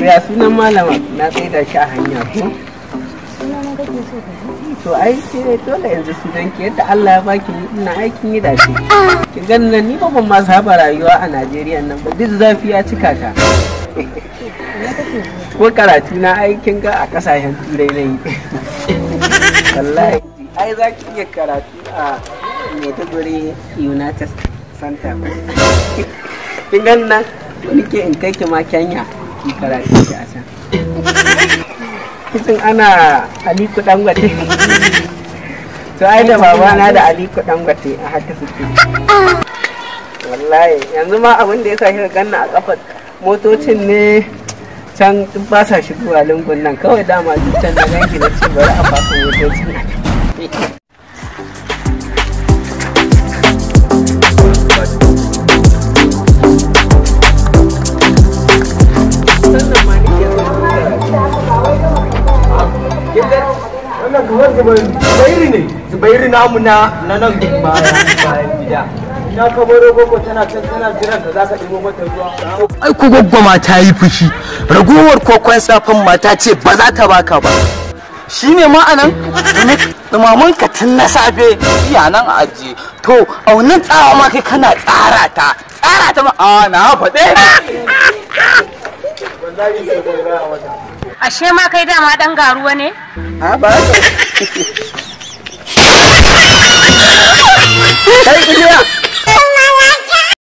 Ya sunan malama na tsaida shi a hanya ko? Sunana kake so ka ji? To ai sai dole yanzu sunan ki yadda Allah ya baki ni ina aikin yi dace. Kin ganin nan ni ba ban ma saba rayuwa a Najeriya nan ba, duk zafi ya cika ta. Ko karatu na aikin ga a kasashen turai na yi. Wallahi ai za ki iya karatu a Maiduguri United Center. Kin ganin nan nike in kai ki ma Kenya ki karatu ki a can. Kitin ana Aliko Dangote. To ai da babana da Aliko Dangote a haka suke. Wallahi yanzu ma abin da ya sa kika ganna a kafar motocin ne can duk ba sa shigowa lungun nan, kawai dama duk can na ganki na ce bari a fasa motocin. Sannan ma nake so in karatu. Wannan kamar Zubairu. Zubairu ne. Zubairu namu na na nan baya bayan gida. Ina ka baro gogo tana can tana jiran ka za ka ɗebo mata ruwa. Ai ko gwaggwama ta yi fushi, ragowar kokon safin mata ce ba za ta baka ba. Shine ma'anan dumaman ka tun na safe iya nan a ajiye. To a wannan tsawa ma kai kana tsara ta tsara ta ma a na faɗe. Wallahi Zubairu a wata. Ashe ma kai dama dan garuwa ne? A ba ka. Kai Iliya.